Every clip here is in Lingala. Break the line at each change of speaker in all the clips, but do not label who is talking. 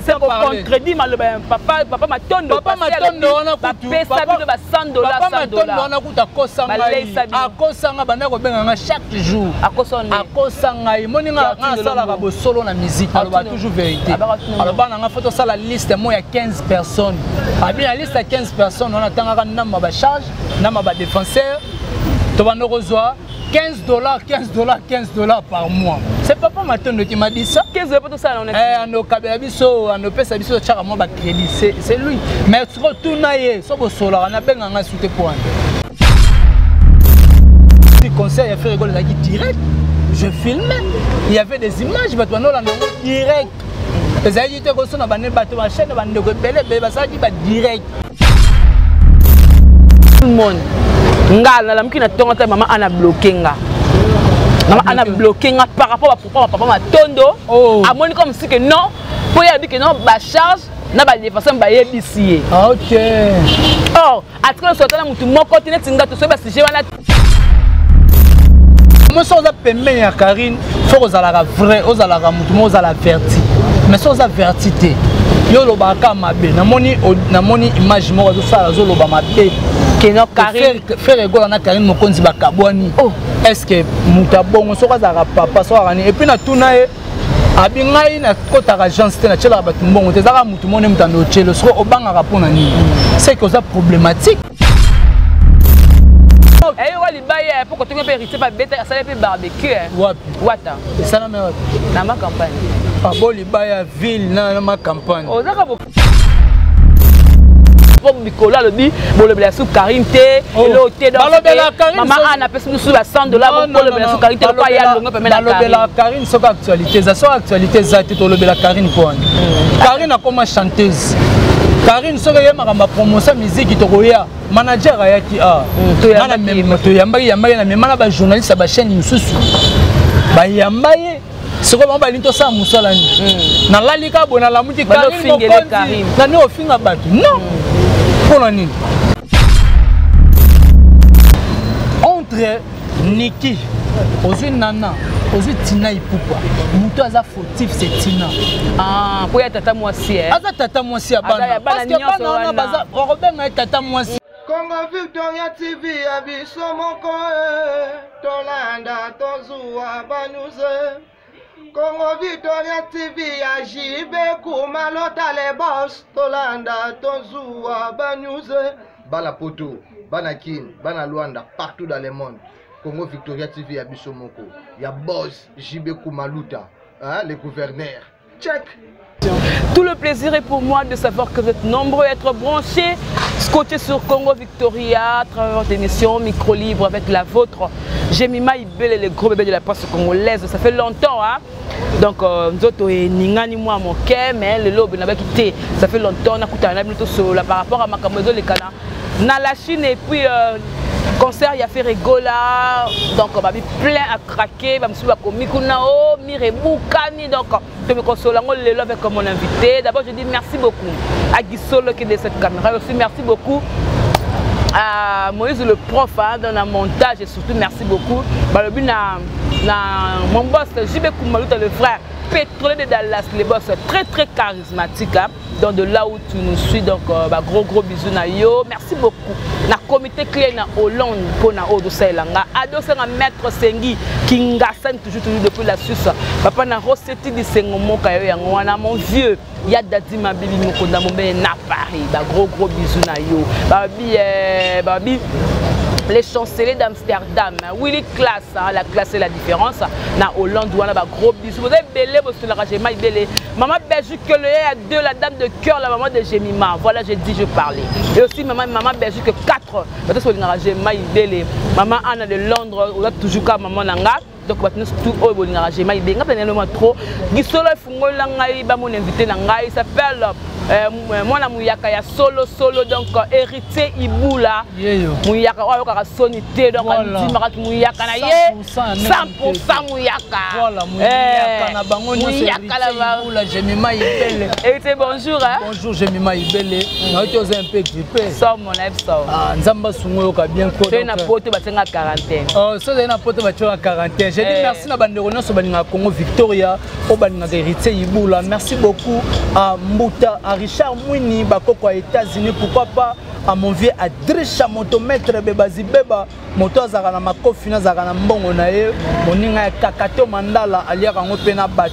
C'est contredit maloba ya papa papa Matondo.
Papa Matondo wana kutu
bapesa bino ba 100 $.
Papa Matondo wana kutu akosa ngai, akosa ngai, banda kobenga ngai chaque jour. Akosa ngai, moni nga asalaka bosolo na musique, aloba toujours vérité. Aloba na nga faut tosala liste mo ya 15 personnes. Abi na liste ya 15 personnes wana tangaka ndambo ba charge, ndambo ba défenseur. Tobanda kozwa 15 $, 15 $, 15 $ par mois. C'est papa Matondo qui m'a dit ça.
15 $ tosala
na eh, andokabela biso, andopesa biso, totyaka mwa bacrédit. C'est lui. Mais siko tuna ye so bosolaka, nabenga ngai sute po wana concert ya Ferre Gola ezalaki direct, je filmais, il y avait des images, bato banolanda yango direct. Ezalaki te kosona bane bato bachaîne, bandeko ebele ebele basalaki badirect.
Tout le monde, nga nalamuki na ntongo te, mama ana bloqué nga, mama ana bloqué nga par rapport bapropos ya papa Matondo.
Oh.
Amoni comme si que non, mpo ye abi que non, bacharge na badéfenseur bayebisi ye. Or atikala nyonso atala motu moko te neti nga tosoki basujet wana.
Mo so oza pembeni ya Karine, faut kozalaka vrai, ozalaka motu moko ozala averti. Mais so oza averti te, yo olobaka kaka mabe. Namoni, namoni image moko azosala, azoloba mabe.
Keno Karine.
Ferre Gola na Karine Mokonzi bakabwani.
Oh.
Est ce que moto abongo soki azalaka papa, soki azalaka nini? Et puis natuna ye, abi ngai nakotaka agence te, natielaka bato mbongo te, ezalaka motu mone moto ando otielo. Soki obangaka mpo na nini, c'est que oza problématique.
Eyoka libaya po kotongi mpe héritier babeta, asali mpe barbecue.
Wapi?
Wata.
Esalami wapi?
Na ma campagne.
Abo libaya ville na ma campagne.
Ozaka po mikolo alobi bolobela su Karine te.
Oh.
Elo te.
Balobela Karine.
Mama Ana apesi biso ba 100 $, bolobela su Karine te lokola ya longo pembe na.
Balobela Karine soki actualité eza. Soki actualité eza te, tolobela Karine mpo wana Karine akoma chanteuse. Karine soki eye makambo ya promotion musique, tokoya. Manager ayaki a toyambaki, yambaki na mema na bajournaliste ya bachaîne mosusu, bayamba ye. Sikoyo bango balingi tosala mosala nini? Nalali kaka boye, nalamuki, Karine Mokonzi nani ofinga bato. Non, mpona nini? Entre Niki ozwi Nana, ozwi Tina Ipupa, moto aza fautif, c'est Tina.
Ah, po ya tata mwasi.
Aza tata mwasi ya bana, parce que bana wana baza bakobenga ye tata mwasi.
Congo Victoria TV ya biso moko, tolanda, tozuwa banews. Congo Victoria TV ya JB Kumalota le boss, tolanda, tozuwa banews. Bana Poto, bana Kin, bana Luanda, partout dans le monde, Congo Victoria TV ya biso moko ya boss JB Kumaluta, hein, le gouverneur, check.
Tout le plaisir est pour moi de savoir que vous êtes nombreux à être branchés, scotchés sur Congo Victoria, à travers votre émission Micro Libre avec la vôtre. Jemima Ibele, le gros bébé de la presse congolaise. Ça fait longtemps, hein? Donc, nzoto eningani mwa moke, mais lelo naba quitté. Ça fait longtemps, on a écouté un par rapport à makambo ezolekana na la Chine et puis concert ya Ferre Gola. Donc babi plein à craquer, bamosusu bakomi kuna o mire ebukani. Donc tomi kosolola yango lelo avec mon invité. D'abord, je dis merci beaucoup à Guisolo qui est de cette caméra. Aussi merci beaucoup à Moïse le prof, hein, dans le montage, et surtout merci beaucoup balobi na mon boss JB Kumaluta, le frère pétrolier de Dallas, le boss très très charismatique, hein. Donc de là où tu nous suis, donc bah, gros gros bisous na yo. Merci beaucoup na comité clé na Hollande pour na odo saelanga ado senga maître Sengi Kingasan, toujours toujours depuis la Suisse, papa na Rossetti di Sengo moka yo yango wana, mon vieux ya Dadi Mabibi Mokonda Mombe na Paris, bah gros gros bisous na yo. Babi babi les chanceliers d'Amsterdam, Willy Class, hein, la classe et la différence na Hollande wana, ba gros bisous. Vous avez belé bosolaka Jema Ibele, maman Belgique le à deux, la dame de cœur, la maman de Jemima. Voilà, j'ai dit, je parlais. Et aussi maman, maman Belgique 4, peut-être que Jema Ibele, maman Anna de Londres, on a toujours ka maman nanga. Donc bato nyonso tout oyo bolingaka Jema Ibele, nga mpe naloma trop gisolo efungola ngai ba mon invité na ngai s'appelle mwana muyaka ya solo solo, donc Héritier Ibula.
Yeyo.
Muyaka oyo ayokaka soni te, donc andimaka muyaka na ye 100 muyaka.
Voilà, muyaka na bango nyonso.
Muyaka na bango.
Ibula Jemima Ibele.
Héritier, bonjour, hein?
Bonjour Jemima Ibele, nayoki oza un peu grippé.
Somo na biso.
Ah, Nzambe asunga, oyoka bien ko.
Soki na poto batenga quarantaine.
Oh, so ozali na poto batiaka quarantaine. J'ai dit eh. merci na bandeko nyonso balingaka Congo Victoria, oyo balingaka Héritier Ibula. Merci beaucoup à Mbuta, à Richard Mwini, bakoko à États-Unis, pourquoi pas à mon vieux Adrisha motomètre Bebazi Beba, moto azalaka na makofi na azalaka na mbongo na ye, moninga ya Kakato Mandala aliaka yango mpe na bato.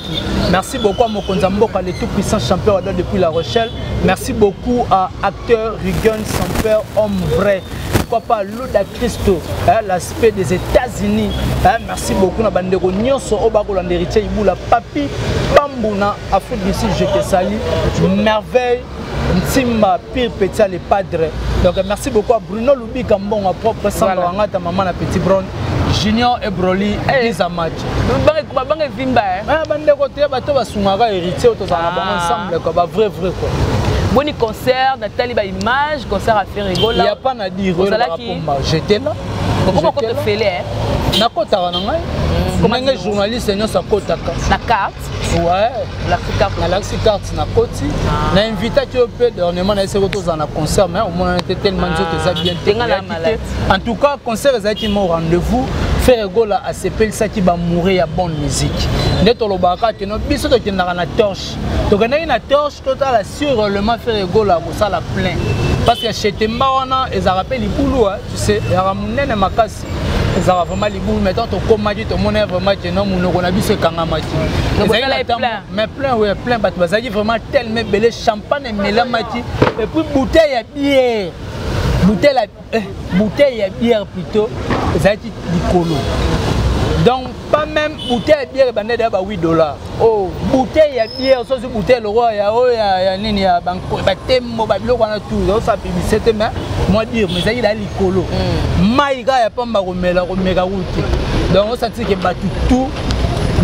Merci beaucoup à mokonzi ya mboka, le tout puissant champion Wada depuis La Rochelle. Merci beaucoup à acteur Rugen Samper, homme vrai. Pourquoi pas Luda Christo, hein, l'aspect des États-Unis. Hein, merci beaucoup na bandeko nyonso oyo bakolanda Héritier Ibula, Papi Bambu na Afrique du Sud, je te salue. Merveille Ntimba, pire petit le padre. Donc merci beaucoup à Bruno Lubika Mbongo propre Sandra voilà. Wangata maman na petit Brown. Junior et Broly hey. Match.
Bange vimba hein.
Ah bandeko te bato basungaka héritier tozala bango ensemble quoi, ba vrai vrai quoi.
Boni concert, natali ba image, concert à Ferre Gola.
Il y a pas à dire j'étais là.
Comment on te fêlait hein?
Nakotaka na ngai. Ndenge journaliste nyonso akotaka.
Na carte.
Ouais. Nalakisi carte nakoti. Na invitaki yo mpe dernièrement nayesaki tozala na concert mais omonana te tellement nzoto eza bien te. En tout cas concert ezalaki mo rendez-vous. Ferre Gola asepelisaki bamoure ya bonne musique. Nde tolobaka keno biso tokendaka na torche. Tokendaki na torche totala sur le Ferre Gola kosala plein. Parce que chez Temba wana ezalaka mpe libulu, tu sais, ezalaka monene makasi. Ezalaka vraiment libulu, mais tant tokomaki tomonaki vraiment que non monoko na biso ekangamaki. Mais plein, ouais, plein bato bazalaki vraiment tellement ebele, champagne emelamaki et puis bouteille ya bière, bouteille ya bière plutôt ezalaki likolo. Donc pas même bouteille ya bière ebandaki deya ba $8. Oh, bouteille ya bière, soki bouteille lokola ya oyo ya nini ya batembo babiloko wana tout, osala publicité mais moi dire mais ezalaki na likolo. Mai kaka ya pamba komela komeka kutu. Donc osanti ke bato tout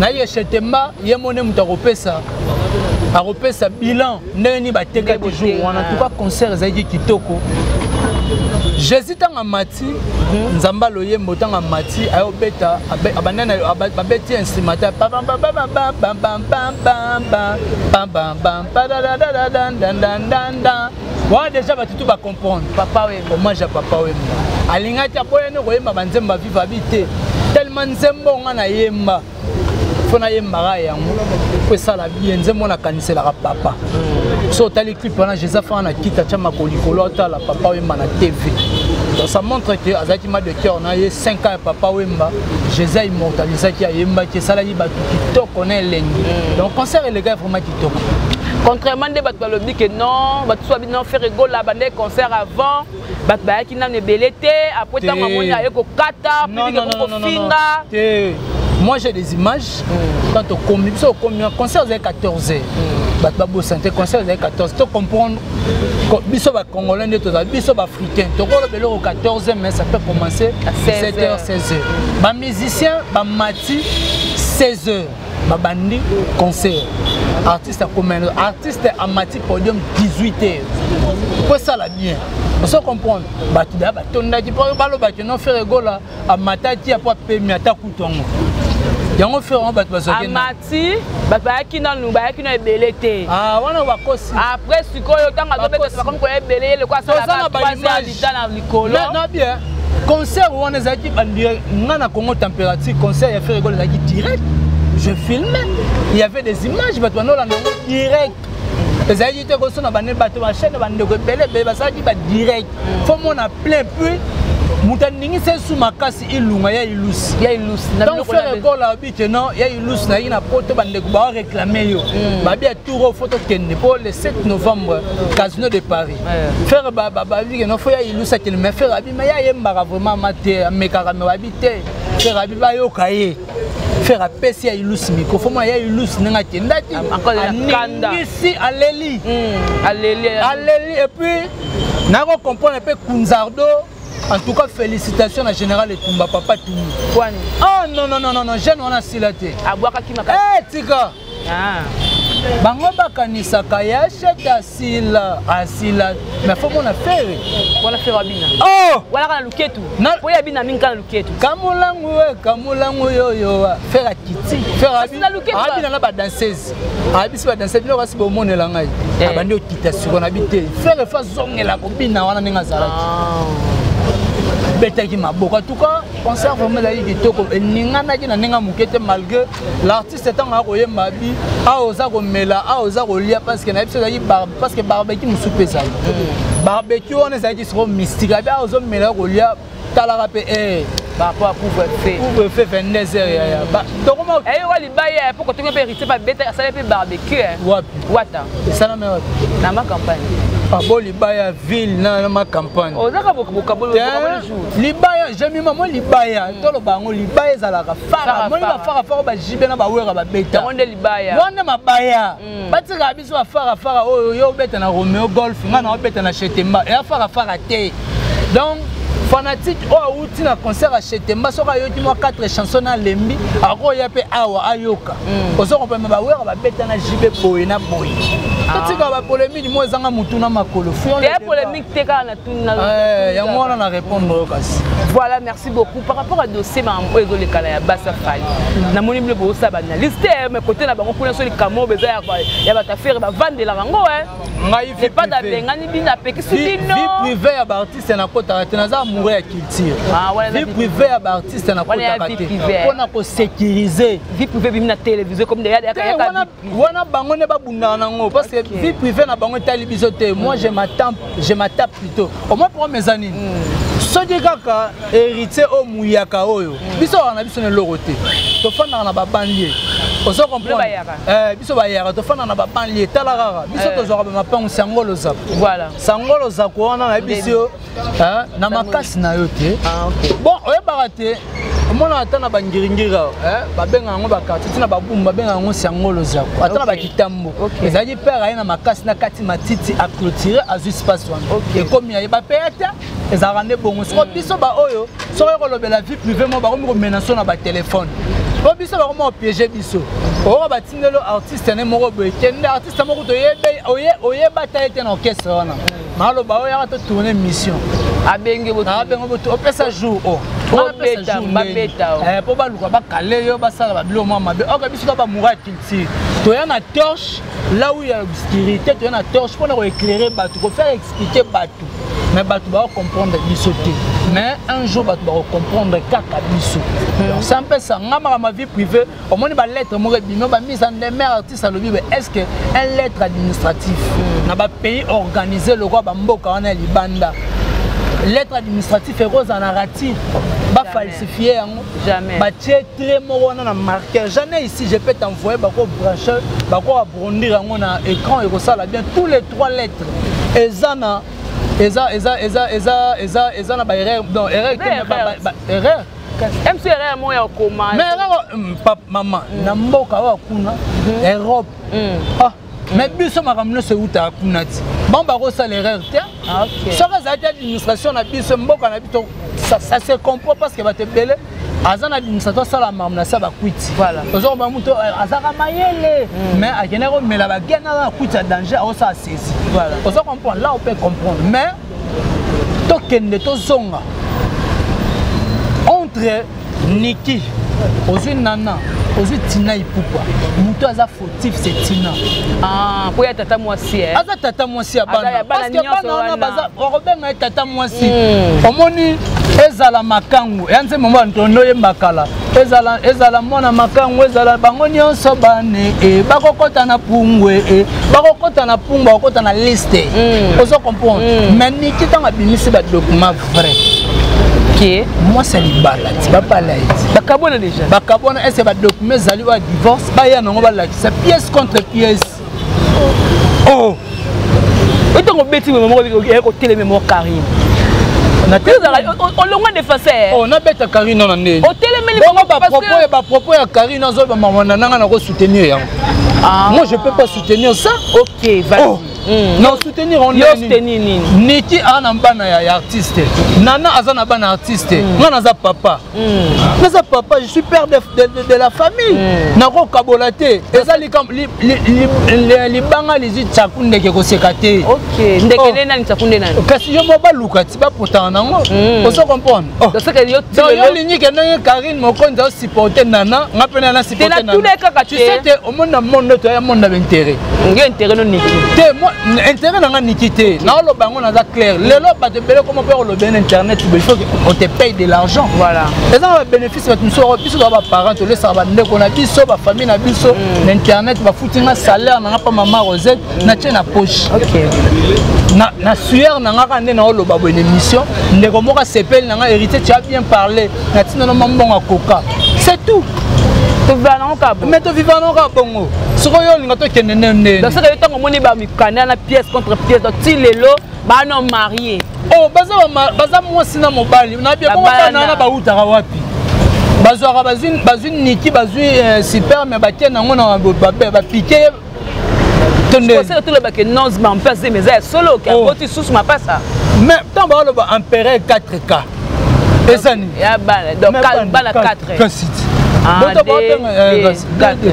na ye chetemba ye mone moto akopesa akopesa bilan ndenge nini batekaki jour wana. En tout cas concert ezalaki kitoko. Jésus ntango amati nzambe aloyembo ntango amati ayobeta babeti instrumental wana déjà bato tu bacomprendre
Papa Wemba,
hommage ya Papa Wemba. Alingaki aboyani koyemba banzembo baviva abi te tellement nzembo nga nayemba fo nayembaka yango po esala bien nzembo nakaniselaka papa. So otali clip wana Jésus afanga na kita tia makolo likolo atala Papa Wemba na TV. Donc ça montre que azalaki ma de cœur na ye. 5 ans ya Papa Wemba, Jésus immortalisaki, ayembaki, esalaki bato kitoko na elengi. Donc concert elekaki vraiment kitoko.
Contrairement nde bato balobi ke non, bato so babi non, Ferre Gola bande concert avant bato bayaki nano ebele te, après ntango amoni aye kokata public kofinga.
Moi j'ai des images. Quand okomi biso okomi concert ezali 14 heures, bato babosana te concert ezali 14. To comprendre biso bacongolais nde tozala, biso baafricain tokoloba eloko 14 heures, mais ça peut commencer à 7 heures, 16 heures. Bamusicien bamati 16 heures babandi concert, artiste akomena, artiste amati podium 18 heures po esala bien. Oso comprendre bato daya batondaki mpo balobaki no Ferre Gola amataki apo apemi ata kutu yango yango Ferre yango bato bazwaki
amati, bato bayaki nanu, bayaki nanu ebele te.
Wana bakosi.
Après sikoyo ntango azobeta bakomi koya ebele, ye leko asalaka 3 heures na likolo.
Na bien concert wana ezalaki nga na Congo température, concert ya Ferre Gola ezalaki direct, je filmais, il y avait des images, bato banolanda yango direct. Ezalaki te kosona bane bato bachaîne bandeko ebele ebele basalaki badirect, fo mona plein. Puis moto aningisi esu makasi ilunga ya ilusi.
Ya ilusi.
Donc Ferre Gola abi ke non, ya ilusi nayaki na poto, bandeko baoréclame yo, babi ya tour oyo fo tokende mpo le 7 novembre Casino de Paris. Ferre babi ke non, fo ya ilusi akende, mais Ferre abi mais ya ayembaka vraiment ma te, amekaka me babi te. Ferre abi bayoka ye, Ferre apesi ya ilusi micro, fo mona ya ilusi ndenge akendaki aningisi, aleli.
Aleli.
Aleli. Et puis nako comprendre mpe Kunzardo. En tout cas félicitations na général Etumba papa Tumi.
Kwani?
Oh non non non non non, jeune wana asila te.
Abwakaki makasi.
Eh tika. Bango bakanisaka ya shete asila asila, mais fo mona Ferre.
Wana Ferre abina.
Oh!
Wana kana luketu. Po ya bina mingi kana luketu.
Kamulangu we kamulangu yoyo Ferre akiti. Ferre abina na ba danseuse. Abisi ba danseuse bino kasi bomonela ngai. Abandi okita siko na bi te. Ferre fa zongela kobina wana ndenge azalaki. Betaki maboko. En tout cas, concert vraiment ezalaki kitoko, eninganaki na ndenge moke te, malgré l'artiste ntango akoyemba bi awa oza komela, awa oza kolia, parce que na biso ezalaki, parce que barbecue mosusu mpe ezali, barbecue wana ezalaki siko mystique. Abi awa ozomela, kolia, talaka mpe
par rapport à couvre-feu.
Couvre-feu 22 heures, yaya, tokoma.
Eyoka libaya po kotonga mpe Héritier babeta, asali mpe barbecue.
Wapi?
Wata.
Esalami wapi?
Na Ma Campagne.
Abo libaya ville na Ma Campagne.
Ozaka bokabolo jour.
Libaya jemima mo libaya, toloba yango libaya ezalaka fara, moni bafarafara bajibe na bawera babeta.
Yango nde libaya.
Wana mabaya batikaka biso bafarafara oyo yo obeta na Romeo Golf, ngai na obeta na Chetemba, eya farafara te. Donc fanatique oyo awuti na concert ya Chetemba, soki ayoki mwa 4 chanson na alembi, akoya mpe awa ayoka. Ozo comprendre? Bawera babeta na jibe boye na boye. Totika bapolémique mo ezanga motu na makolo.
Polémique te, kaka na tuna.
Yango wana na répondre oyo kasi.
Voilà, merci beaucoup. Par rapport à dossier makambo oyo ezolekana ya basa Fally, namoni bino bozosala baanalyse te, mais côté na bango kuna, so likambo oyo eza ya bato affaire, bavandelaka yango.
Ngai
pas abengani bino, apekisi bino.
Vie privée ya baartiste nakotaka te. Naza amoureux ya culture. Vie privée ya baartiste nakotaka te, mpona kosécuriser.
Vie privée bimi na télévision comme
wana bango nde babundaka nango, parce que vie privée na bango etali biso te. Moi, je m'attends, je m'attape plutôt au moins. Problème eza nini? Soki kaka Héritier oyo muyaka oyo, biso kaka na biso na eloko te, tofandaka na babanlieue, ozo comprendre? Biso bayaka, tofandaka na babanlieue. Tala kaka biso tozwaka bamapangu sangolo zako. Sangolo zako wana nayebisi yo na makasi na yo te. Bon, oyebaka te, omonaka ata na bangiringiri awa babengaka yango baquartier, ntina babumbu babengaka yango sangolo zako, ata na bakitambo ezalaki pere aye na makasi na kati matiti, aclôture, azwi space wana, ekomi aye, bapeya te. Ezalaka nde bongo. Soko biso baoyo, soki oyo kolobela vie privée mo, bakomi komena so na batelefone po biso bakomi kopiéger biso. Oyoka batindelo artiste ne moko boye, kende artiste moko oyeba ta ye te na orchestre wana, maloba oyo yaka totourne mission.
Abenge.
Abenge boto, opesa jour o mpo baluka bakale yo, basala babiloko mwa mabe. Oka biso to bamoura ya culture, toya na torche là où il y a l'obscurité, toya na torche mpona koéclairer bato, kofaire expliquer bato, mais bato bakocomprendre biso te. Mais un jour bato bakocomprendre kaka biso. Donc ça mpesa nga makambo ya vie privée. Omoni balettre moko ebimi, bamise en demeure, artiste alobi. Est ce que un lettre administratif na bapays organisé lokola bamboka wana ya libanda, lettre administratif ekozala na rature, bafalsifie yango, batie trait moko wana na marqueur? Jamais. Ici, je peux t'envoyer, bako branche, bako agrandir yango na écran, ekosala bien. Tous les trois lettres eza na eza eza eza eza eza eza na baerreur. Donc erreur te, erreur.
MC, erreur moko ya okoma.
Mais erreur, mama, na mboka oyo kuna, Europe, ah, mais biso makambo nyonso eutaka kuna ti bango bakosala erreur te. Soki ezalaki administration na biso, mboka na biso, ça se comprend, parce que bato ebele aza na administration, asala makambo na sa bakwiti. Ozokomba moto azalaka mayele, mais akendaki komela bagene, aza na kwiti ya danger, aosala saisi. Ozo comprendre? Là on peut comprendre. Mais tokende, tozonga entre Niki, ozwi Nana, ozwi Tina Ipupa, moto aza fautif, c'est Tina.
Ah, po ya tata mwasi.
Aza tata mwasi ya bana, parce que bana wana baza bakobenga ye tata mwasi. Omoni, ezala makangu ya nzembo moko ntondo oyemba kala, ezala ezala mwana makangu, ezala bango nyonso bane e bakokɔta na pungwe, e bakokɔta na pungwe, bakokɔta na liste. Ozo comprendre? Mais Niki, ntango abimisi badocument vrai, mwasi ya libala ti babala ye ti.
Bakabwana déjà.
Bakabwana. Ese badocument ezali oyo ya divorce, baya nango, balakisa pièce contre pièce. Oh,
otango obeti moko eya koteleme mo Karine, olongwa défenseur.
Oh, nabeta Karine na ndeni.
Otelemeli.
Bongo bapropos ya Karine, azoyeba mawanda nanga na kosoutenir yango. Moi, je peux pas soutenir ça.
Ok, vas-y.
Oh. Na soutenir.
Yo soutenir nini?
Niki aza na bana ya artiste, Nana aza na bana artiste, nga naza papa, naza papa, je suis père de la famille. Nakokabola te. Eza libanga lizwi tsaku ndeke koseka te.
Ok, ndeke nde nani? Tsaku nde nani?
Kasi yo mo baluka ti bapotaka nango. Ozo comprendre? Yo olingi ke ndenge Karine Mokonzi asupporte Nana, nga mpe nana supporte Nana?
Kaka.
Tu sais te, omoni na monde toya monde ya baintérêt.
Yo intérêt no Niki?
Te. Intérêt na nga Niki te. Naoloba yango, naza clair. Lelo bato ebele koma mpe kolobela na internet boye, il faut on te paye de l'argent.
Voilà.
Eza na babénéfice. Bato mosusu, biso toza baparent, tolesaka bandeko na biso, bafamille na biso na internet. Bafuti nga salaire na nga mpa mama Rosette, natie na poche. Na sueur na nga kaka nde naoloba boye na émission. Ndeko moko asepeli na nga: "Héritier, tu as bien parlé." Natina no mambongo akoka, c'est tout.
Tovivaka nango kaka bongo.
Mais tovivaka nango kaka bongo. Sikoyo olinga tokende nde ndeni?
Donc soki ntango omoni bamikanda na pièce contre pièce, donc ti lelo bana marié?
Oh, baza mwasi na mobali na bien bongo. Bana wana bautaka wapi? Bazwaka, bazwi Niki, bazwi super, mais batie nango na bapike.
Tonde tolobake nozma mpe azemi eza ya solo ke akoti susu mapasa.
Mais ntango baoloba empereur 4K, eza nini?
Ya bana, donc bana 4.
Kasi boto babenga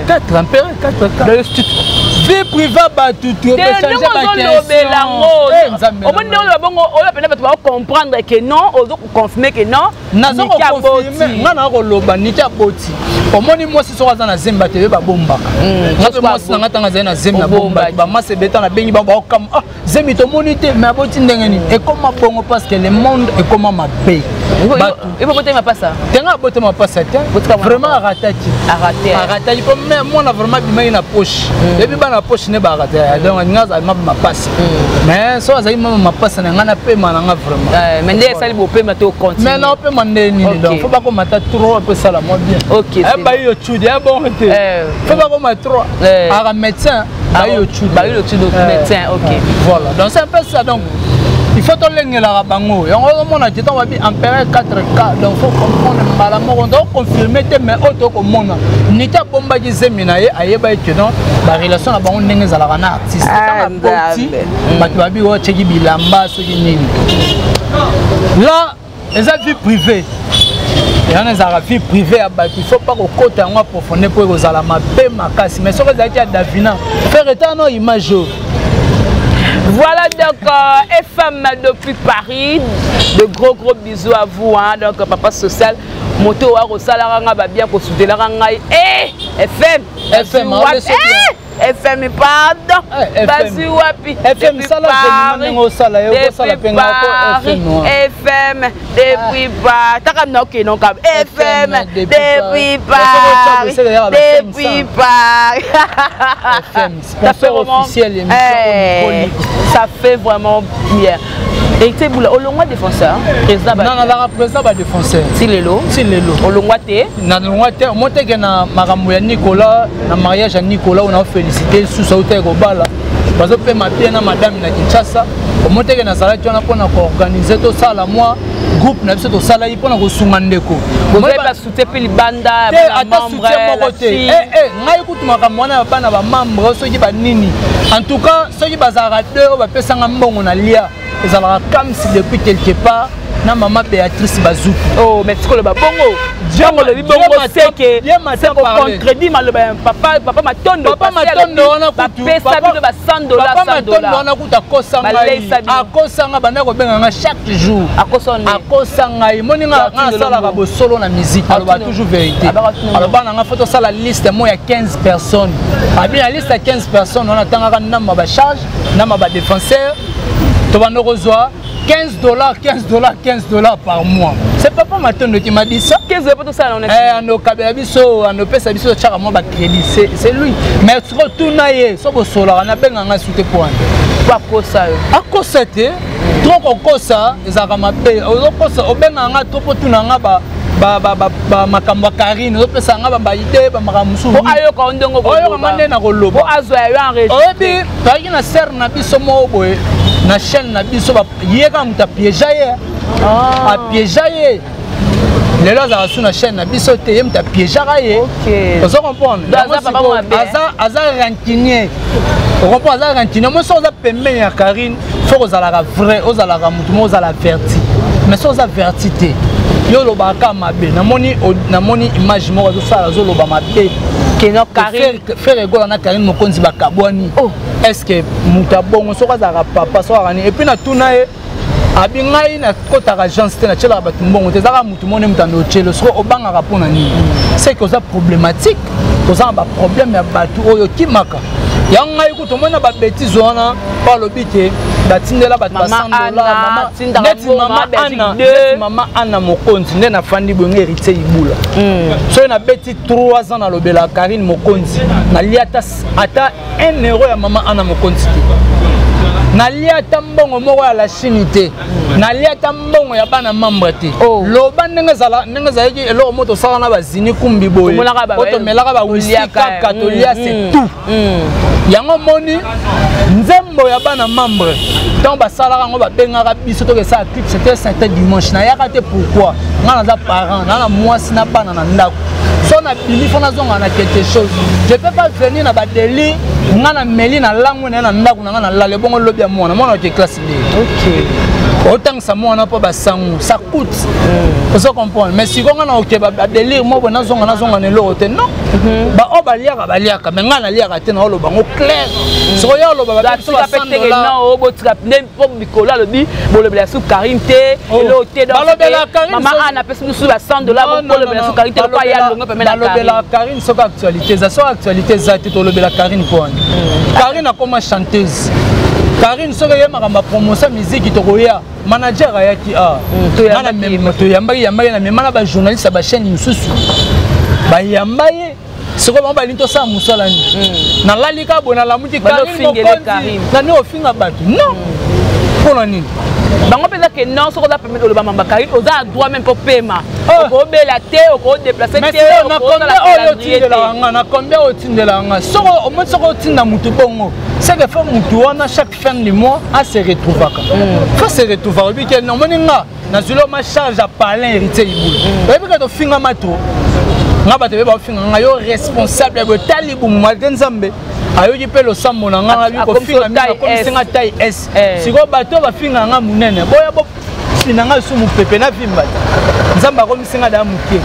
4 empereur 4K, vie privée bato.
Ndenge ozolobela yango, omoni ndenge oloba bongo, oyo pena bato bakocomprendre ke non, ozokoconfirme ke non.
Naza koconfirme, nga na koloba Niki aboti. Omoni, mwasi soko aza na zembe, bato ebe babombaka. Nga mpe mwasi na nga, ntango azali na zembe, nabombaki. Bamasi ebeta, nabengi bango, baokama: "Ah, zemi tomoni te, mais aboti ndenge nini?" Ekoma bongo parce que le monde ekoma mabe.
Ebobotami mapasa?
Tenga abotami mapasa te, vraiment arataki. Arataki mpo mwana vraiment abimaki na poche. Ebi bana poche nde baarata. Donc nga azali mapa mapasa, mais so azali mama mapasa na ngai, napema na nga vraiment.
Mais nde esali bopema to continue?
Mais naopema nde nini? Donc faut bakoma ata 3 mpe esala mwa bien. Bayi yo cudi ya bongo te, faut bakoma 3 aka médecin bayi yo cudi.
Bayi yo cudi médecin, ok.
Voilà, donc c'est un peu ça. Donc il faut tolengelaka bango yango. Ozomona te, ntango babi empereur 4K, donc faut comprendre mbala moko. Toconfirme te, mais oyo tokomona, Niki abombaki zemi na ye, ayeba ete non, barelation na bango ndenge ezalaka na artiste. Ntango aboti, bato babi oyo atieki bilamba soki nini là, eza vie privée yango, ezalaka vie privée ya bato. Il faut pas kokota yango approfonde mpo ekozala mabe makasi. Mais soki ezalaki ya Davina, faire eta no image oyo.
Voilà donc FM depuis Paris, de gros gros bisous à vous hein. Donc papa social, moto wa kosalaka nga babia, kosutelaka ngai eh, FM.
FM.
FM, pardon, bazwi wapi?
FM, sala ndenge osala ye, okosala mpe nga
ko FM. FM depuis Paris, taka na okende nokaba FM depuis Paris, depuis Paris.
FM, sponsor officiel
émission. Ça fait vraiment bien. Héritier Bula, olongwa défenseur, président?
Non, nazalaka président badéfenseur.
Ti lelo?
Ti lelo.
Olongwa te?
Nalongwa te. Mo teke na makambo ya Nicolas, na mariage ya Nicolas oyo naofélicité lisusu, auta kobala, bazopema bien na madame na Kinshasa. Omo teke nazalaki wana mpona koorganiser, tosala mwa groupe na biso, tosalaki mpona kosunga ndeko.
Soutien mpe libanda?
Te, ata soutien moko te. Ngai kutu makambo wana ya bana bamembre soki banini, en tout cas soki bazalaka deux oyo bapesanga mbongo na lia, ezalaka Kamsi depuis quelque part na mama Béatrice Bazuku.
Oh, mais tikoloba bongo, ntango olobi bongo, seke contredit maloba ya papa Matondo.
Papa Matondo wana
kutu, bapesa bino ba 100 dollar?
Papa Matondo wana kutu akosa ngai, akosa ngai, banda kobenga ngai chaque jour. Akosa ngai. Moni nga asalaka bosolo na musique, aloba toujours vérité. Aloba na nga faut tosala liste mo ya 15 personnes. Abi na liste ya 15 personnes wana, atangaka ndambo ya bacharge, ndambo ya badéfenseur, tobanda kozwa 15 dollars, 15 dollars, 15 dollars par mois. C'est papa Matondo qui m'a dit ça.
15 dollars tosala?
Eh, andokabela biso, andopesa biso, totyaka mwa bacrédit. C'est lui. Mais sikoyo tuna ye so bosolaka, nabenganga su te po wana.
Akosa yo?
Akosa te. Trop kokosa ezalaka mabe. Ozokosa, obengaka nga trop mpo tuna nga makambo ya Karine, ozopesa nga baide, bamakambo mosusu.
Ayoka ndenge
oyoka nga nde na koloba.
Azwa yo enregistré.
Oyebi, toyaki na sere na biso moko boye na chaîne na biso, ye kaka moto apiéger ye, apiéger ye. Lelo azalaka su na chaîne na biso te, ye moto apiégeaka ye. Ozo comprendre? Aza rancunier, ocomprendre? Aza rancunier. Mo soki oza pembeni ya Karine, faut kozalaka vrai, ozalaka motu moko ozala averti. Mais soki oza averti te, yo olobaka kaka mabe. Namoni image moko azosala, azoloba mabe. Ferre Gola na Karine Mokonzi bakabwani. Est ce que moto abongo soki azalaka papa, soki azalaka nini? Et puis natuna ye, abi ngai nakotaka agence te, natielaka bato mbongo te, ezalaka motu mone moto ando otielo. Soki obangaka mpona nini, c'est que oza problématique, toza na baproblème ya bato oyo okimaka. Yango ngai kutu omoni na babêtises wana, mpo alobi ke batindela bato ba 100 dollar, neti mama Ana, neti mama Ana Mokonzi. Nde nafandi boye, Héritier Ibula, soki nabeti 3 ans nalobela Karine Mokonzi, nalia ata 1 euro ya mama Ana Mokonzi te, nalia ata mbongo moko ya la Chine te, nalia ata mbongo ya bana membre te. Loba ndenge ezala, ndenge ezalaki, eloko moko tosala na bazini kumbi boye, po tomelaka bawhisky kaka, tolia, c'est tout. Yango moni nzembo ya bana membre, ntango basalaka yango, babengaka biso tokesala clip, c'était certain dimanche, nayaka te. Pourquoi? Ngai naza parent, naa na mwasi na bana na ndako. So nabimi, fo nazonga na quelque chose. Je peux pas venir na badélires. Ngai na meli na lango na ye na ndako na ngai, na lala ebongo. Lobi ya mwana, mwana oke classe nde otangisa mwana mpo basango, ça coûte, ozo comprendre? Mais sikoyo ngai na oke badélires mo boye, nazonga na eloko te. Non, baoyo baliaka, baliaka, mais ngai naliaka te. Naoloba yango clair. Sikoyo ya oloba
Botika nde mpo mikolo alobi bolobela su Karine te, eloko te. Mama Ana apesi biso ba 100 dollar, bolobela su Karine te, lokola ya longo pembe na.
Balobela Karine soki actualité eza. Soki actualité eza te, tolobela Karine mpo wani? Karine akoma chanteuse. Karine soki eye makambo ya promotion miziki, tokoya. Manager ayaki a, toyambaki, yambaki na mema na bajournaliste ya bachaîne mosusu, bayamba ye. Sikoyo bango balingi tosala mosala nini? Nalali kaka boye, nalamuki, Karine Mokonzi nani ofinga bato? Non, mpona nini?
Bango mpenza ke non, soki oza pembeni, oloba mamba Karine, oza na droit même mpo pema, okobela te, okodéplacer te.
Na combien oyo otindelaka nga? Na combien oyo otindelaka nga? Soko omoni, soki otinda motu bongo, c'est que faut motu wana chaque fin du mois ase retrouvaka, faut se retrouvaka. Oyebi ke omoni nga nazwili ma charge ya palin Héritier Ibula. Oyebi ke tofingama trop, nga bato ebe baofinga nga yo responsable ya boye, tali bumu. Malgré Nzambe ayoki mpe losambo na nga, nabi kofinga mingi, akomisinga taille S. Sikoyo bato oyo bafingaka nga monene, boya bofina nga lisusu mopepe na vimba te. Nzambe akomisinga daya moke.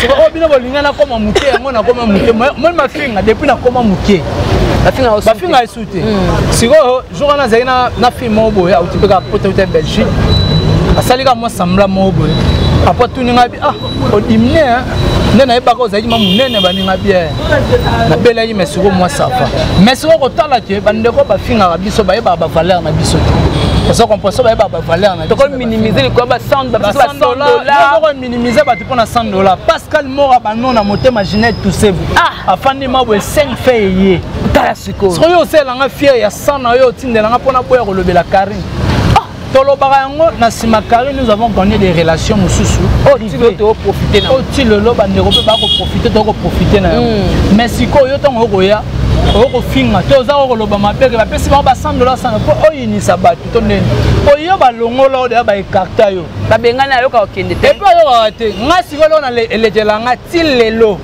Sikoyo oyo bino bolinga nakoma moke, yango nakoma moke. Moni mafinga depuis nakoma moke, bafinga esu te. Sikoyo jour wana azalaki na film moko boye, auti mpe kaka poto, auti ya Belgique, asali kaka mwa semblant moko boye. Après atuni ngai bi: "Ah, odimine nde nayebaka ozalaki ma monene." Baninga bien, nabelaki, mais sikoyo mwa ça va. Mais sikoyo kotala ke bandeko bafingaka biso, bayebaka bavaleur na biso te. Oza comprendre? So bayebaka bavaleur na
tokominimiser likolo ba 100 dollar.
Minimiser bato mpona 100 dollar. Pascal Mora bano na motema, Ginette Tusebu afandi ma boye, 5 fe eye.
Tala sikoyo.
Sikoyo osalelanga fier ya 100 na yo, otindelanga mpona boya kolobela Karine. Tolobaka yango na nsima Karine, nous avons gagné des relations mosusu.
Oyo
na ti lelo bandeko mpe bakoprofiter, tokoprofiter na yango. Mais sikoyo yo, ntango okoya okofinga te, oza kokoloba mabeke, bapesi bango ba 100 dollar 100 mpo oyinisa bato to ndeni oyo balongola oyo deya baécarter yo.
Babengani, ayoka kokende te.
Et puis ayokaka te. Nga sikoyo lelo elekela nga ti lelo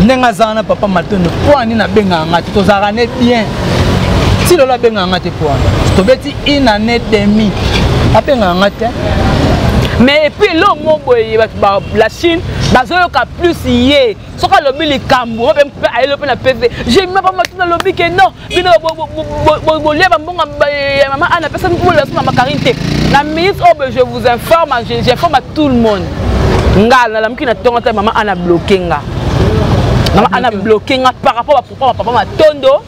ndenge azala na papa Matondo, mpo ani nabengaka nga te? Tozalaka ne bien. Ti lelo abengaka nga te. Mpo wana tobeti une année demi, abengaka nga te.
Mais et puis eloko moko boye, bato la Chine bazoyoka plus ye soki alobi likambo mpe ayeli mpe na pv jemima pa Matuna, alobi ke non, bino bolia bambongo ya mama Ana, apesa bolela so mama Karine te. Na minute oyo, je vous informe, j'informe à tout le monde, nga nalamuki na ntongo te, mama Ana bloqué nga. Mama Ana bloqué nga par rapport bapropos ya papa Matondo.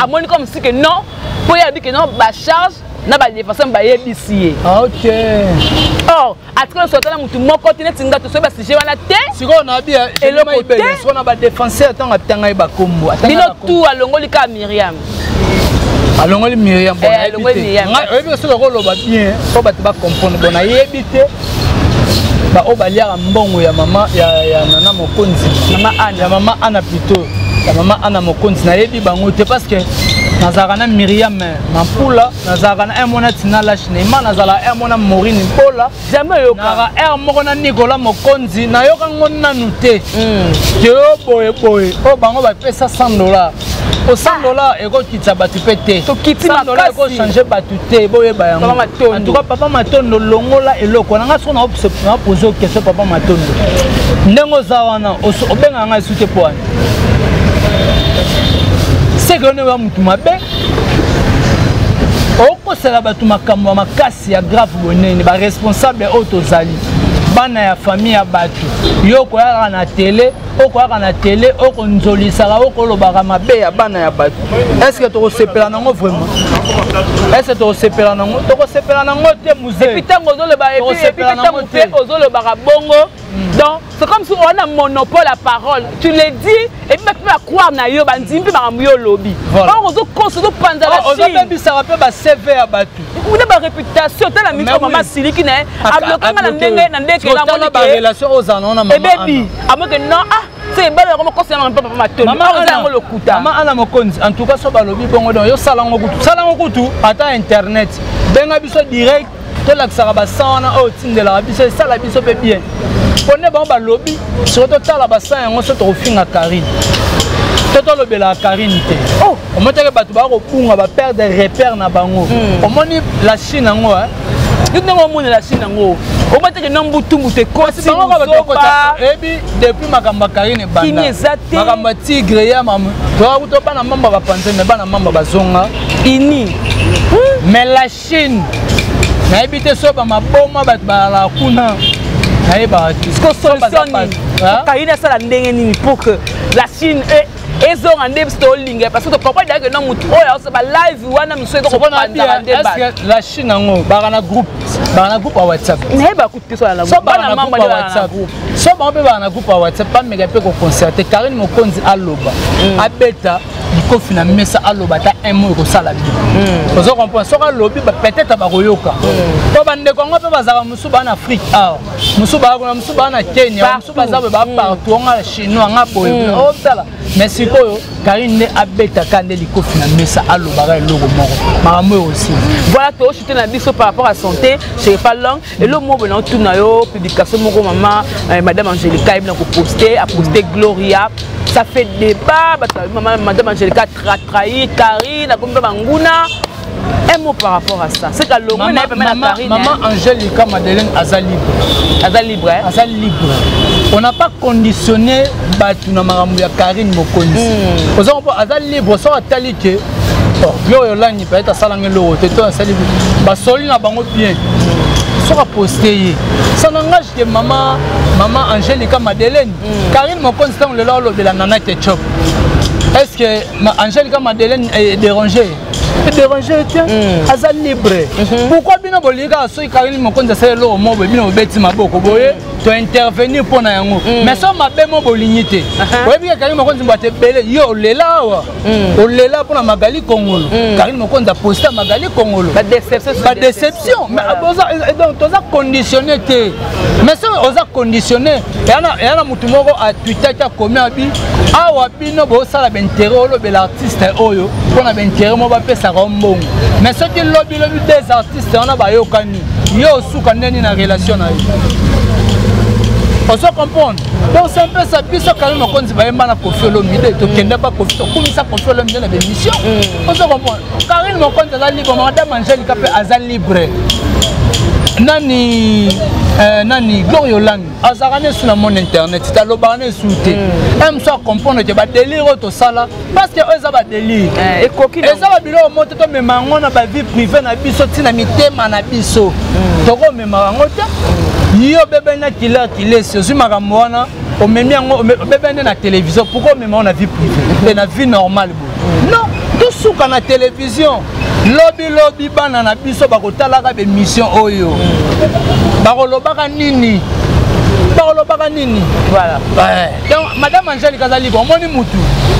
Amoni comme si que non, mpo ye alobi ke non, bacharge na badéfenseur bayebisi ye. Or atikala nyonso atala motu moko te neti nga, tosoki basujet wana te.
Sikoyo nabi
eloko te.
Sikoyo na badéfenseur, ntango atanga ye bakombo
bino tu, alongoli kaka Miriam.
Alongoli Miriam. Oyebi, soki okoloba bien mpo bato bacomprendre, bon, nayebi te baoyo baliaka mbongo ya mama ya nana Mokonzi.
Mama Ana.
Ya mama Ana plutôt, ya mama Ana Mokonzi, nayebi bango te, parce que nazalaka na Miriam Mampula, nazalaka na un mona Tina Lash Neima, nazalaka un mona Maurine Mpola.
Jamais oyoka.
Nazalaka aire moko na Nicolas Mokonzi, nayoka ngo nanu te ke oyo boye boye oyo bango bapesa 100 dollar. O 100 dollar ekokitisa bato mpe te, 100 dollar ekochanger bato te, boyeba yango. En tout cas, papa Matondo, longola eloko na nga. Soki naposer question, papa Matondo, ndenge oza wana, obengaka ngai esu te po wana seke yo nde oya motu mabe, okosela bato makambo ya makasi ya grave bonene. Baresponsable oyo tozali bana ya famille ya bato, yo koyaka na tele. Okoyaka na tele, okonzolisaka, okolobaka mabe ya bana ya bato. Est ce que tokosepela nango vraiment? Est ce que tokosepela nango? Tokosepela nango te, musée.
Et puis ntango ozoloba, et puis ntango mpe ozolobaka bongo, donc c'est comme si on a monopole la parole. Tu le dis et puis bato mpe bacroire na yo, bandimi mpe makambo yo olobi. Or ozokosa, ozopanza la Chine.
Ozobebisaka mpe baCV ya bato.
Kuna baréputation. Tala mito, mama siliki na ye, ablokanga na ndenge na ndenge.
Barelation ozala nango na mama.
Ebebi amoke non, ah, se ebala yango mokosi ya mama papa matoli. Oza yango lokuta.
Mama Ana Mokonzi, en tout cas so balobi bongo, donc yo salango kutu, salango kutu ata internet, benga biso direct, tolakisaka basan wana oyo otindelaka biso, esala biso mpe bien. Mpo nde bango balobi, soki totala basan yango, so tokofinga Karine to tolobelaka Karine te. Omoni teke bato baya kobunga, baperdre repère na bango. Omoni la Chine yango.
Yo ndenge omona la Chine yango, omoni teke na mbutu mbutu ekoti.
Ebi depuis makambo ya Karine
ebanda, eza te.
Makambo ya tigre ya toka kuta, bana mamba bapanze, me bana mamba bazonga
ini.
Mais la Chine, nayebi te so bamaboma bato bazalaka kuna, nayebaka te.
Solution nini? Karine asala ndenge nini pour que la Chine ezonga nde biso tolinga? Parce que tocomprendre que no motu oyo aosa balive wana mosusu ezokopanzaka nde
bato. La Chine yango baka na groupe, baka na groupe ya WhatsApp.
Nayeba kutu te so
bana mamba nde baka na groupe. So bango mpe baka na groupe ya WhatsApp, bameka mpe koconcerte. Karine Mokonzi aloba, abeta likofi na mesa, aloba ata un mot, ekosala bien. Ozo comprendre? Soki alobi, peut-être bakoyoka, po bandeko yango mpe bazalaka, mosusu baa na Afrique awa, mosusu baa kuna, mosusu baa na Kenya, mosusu baza boye, baa partout. Onga chinois nga boye otala. Mais sikoyo Karine nde abetaka nde likofi na mesa, alobaka eloko moko, makambo oyo osili.
Voilà, tochute na biso par rapport à santé chez pas long. Eloko moko boye naotuna yo, publication moko mama madame Angélika ayebi na koposte, aposte Gloria, ça fait débat. Bato, mama madame Angélika trahi Karine, akomi mpe banguna. Un mot par rapport à ça, c'est qu'alongwe na ye pembe na Karine.
Maman Angélika Madeleine aza libre.
Aza libre.
Aza libre. On n'a pas conditionné bato na makambo ya Karine Mokonzi. Oza mpo aza libre. So atali ke Gloria Olangi peut-être asalanga eloko te, to asali basoli na bango bien, soki aposte ye, ça n'engage que mama Angélika Madeleine. Karine Mokonzi, ntango lelo alobela Nana Ketchup, est ce que Angélika Madeleine est dérangée? Déranger te, aza libre. Pourquoi bino bolingi kaka soki Karine Mokonzi asali eloko mo boye, bino bobeti maboko boye, tointervenir mpo na yango? Mais so mabe mo bolingi te. Oyebi ke Karine Mokonzi, bato ebele, yo olela awa, olela mpona Magali Kongolo. Karine Mokonzi aposta Magali Kongolo, badéception. Donc toza conditionné te. Mais soki oza conditionné, eya na motu moko atwitaki, akomi abi awa: bino bosala baintérêt, olobela artiste oyo mpona baintérêt mo bapesaka yo mbongo. Mais soki lobi lobi des artistes wana bayokani, yo osuka ndeni na relation na yo? Ozo comprendre? Donc c'est un peu ça. Biso Karine Mokonzi, bayemba na Kofi Olomide, tokende pa Kofi, tokumisa Kofi Olomide na bémission. Ozo comprendre? Karine Mokonzi aza libre, madame Angélika mpe aza libre. Nani, nani, Gloire Olangi azalaka na esu na monde internet te, alobaka na esu te. Mosu acomprendre ke badélire oyo tosala, parce que oyo eza badélire, eza babiloko mo te tomema yango na bavie privé na biso, ntina mitema na biso tokomema yango te. Yo bebe na killer kilesi, ozwi makambo wana, omemi yango, obebe nde na télévision. Pourquoi omema yango na vie privée mpe na vie normale boye? Non, tosuka na télévision. Lobi lobi bana na biso bakotalaka bémission oyo, bakolobaka nini? Bakolobaka nini?
Voilà.
Ouais. Donc madame Angélique aza libre. Omoni, mutu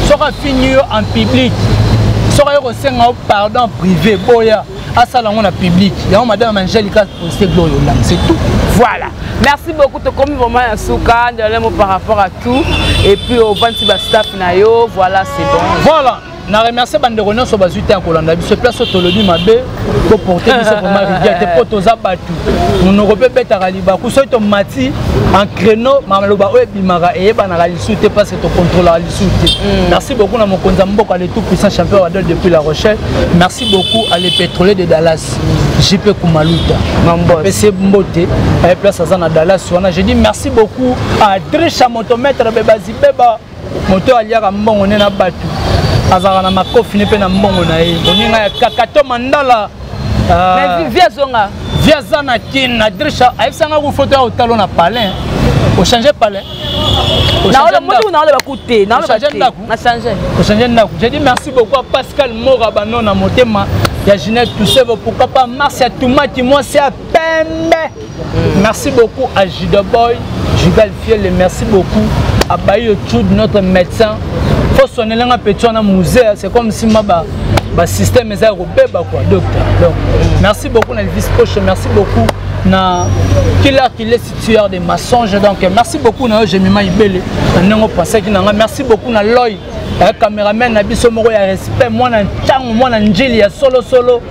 soki afingi yo en public, soki aye kosenga yo pardon privé, boya asala yango na public. Yango madame Angélique aposte Gloire Olangi, c'est tout.
Voilà, merci beaucoup. Tokomi vraiment ya suka ndalemo par rapport à tout et puis ovandi bastaff na yo. Voilà, c'est bon.
Voilà, na remercie bandeko nyonso bazwi te ya kolanda biso. Place oyo tolobi mabe, koporte biso vraiment rigueur te, mpo toza bato, monoko mpe ebetaka libaku. Soki tomati en créneau, maloba oyo ebimaka eyebanaka lisu te, parce que tocontrôlaka lisu te. Merci beaucoup na mokonzi ya mboka, le tout puissant champion Wadol depuis La Rochelle. Merci beaucoup à le pétrolier de Dallas, JP Kumaluta, pesi mbote aye place aza na Dallas wana. Je dis merci beaucoup à Drisha Motomètre Bebazi Beba, moto aliaka mbongo nde na bato, azalaka na makofi ne mpe na mbongo na ye, moninga ya Kakato Mandala.
Vi azonga.
Vi aza na Kin na Drisha, ayebisanga ku foto ya otalo na palin, ochange palin.
Moto naoloba ku te, naoloba te, na change.
Ochange ndako. J'ai dit merci beaucoup à Pascal Mora Bano na motema ya Ginette Toussevo, pourquoi pas Marcia Toumati, mwasi ya pembe. Merci beaucoup à Judo Boy, Jugal Fiel, merci beaucoup à Bayo Tchoud, notre médecin. Faut sonner nga petit wana musée, c'est comme si ma ba ba système eza kobeba quoi, docteur. Donc merci beaucoup na Elvis Poche, merci beaucoup na Killer Killer tueur des mensonges. Donc merci beaucoup na yo Jemima Ibele na ndenge opasaki na nga. Merci beaucoup na Loy, cameraman na biso moko ya respect, mwana ntango, mwana njili ya solo solo,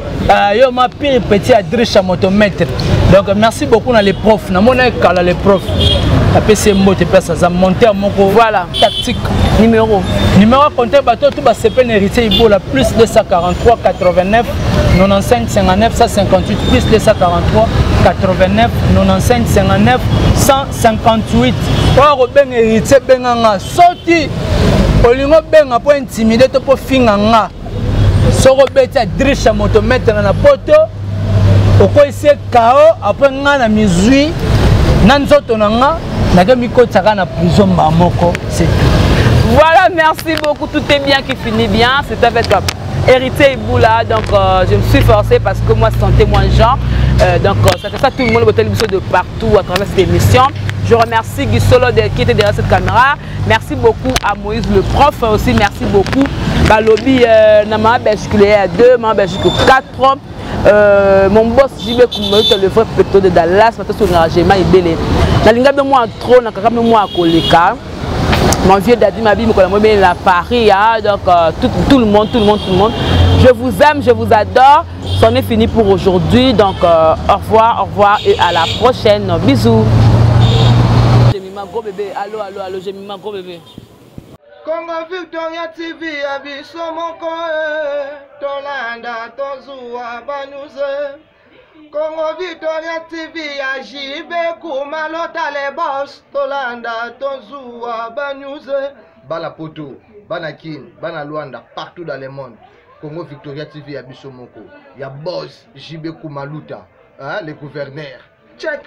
yo ma pire petit adriche ya motomètre. Donc merci beaucoup na les profs, namona ekala les profs, apesi ye mbote place aza monteur moko.
Voilà.
Tactique.
Numéro.
Numéro ya compte bato tout basepe na Héritier Ibola, plus 243 89 95 59 158, plus 243 89 95 59 158. Oyo akobenga Héritier, benga nga soki olingi obenga mpo intimide to mpo finga nga. Soki obeti adriche ya motomètre na poto, okoyisi kao après nga na mizwi na nzoto na nga, nake mikotisaka na prison mbala moko, c'est tout.
Voilà, merci beaucoup. Tout est bien qui finit bien. C'est avec Héritier Iboula. Donc, je me suis forcée parce que moi, santé moins Jean. Donc, ça fait ça tout le monde, de partout à travers cette émission. Je remercie Guy Solo qui était derrière cette caméra. Merci beaucoup à Moïse le prof aussi. Merci beaucoup. Balobi, Nama Belgique 2, Nama Belgique 4. Mon boss JB Koumoto, le vrai péto de Dallas, maintenant sur Rajema Ibele. Nalinga be moi trop, nakaka be moi koleka. Mon vieux Daddy Mabi, me connaît bien à Paris, hein, donc tout, tout le monde, tout le monde, tout le monde. Je vous aime, je vous adore. C'en est fini pour aujourd'hui. Donc au revoir, au revoir et à la prochaine. Bisous. J'ai mis ma gros bébé. Allô, allô, allô, j'ai mis ma gros bébé.
Congo Victoria TV ya biso moko, tolanda tozuwa banews. Congo Victoria TV ya JB Kumalota le boss, tolanda tozuwa banews. Bana Poto, bana Kin, bana Luanda, partout dans le monde. Congo Victoria TV ya biso moko, ya boss JB Kumaluta, hein, le gouverneur. Check.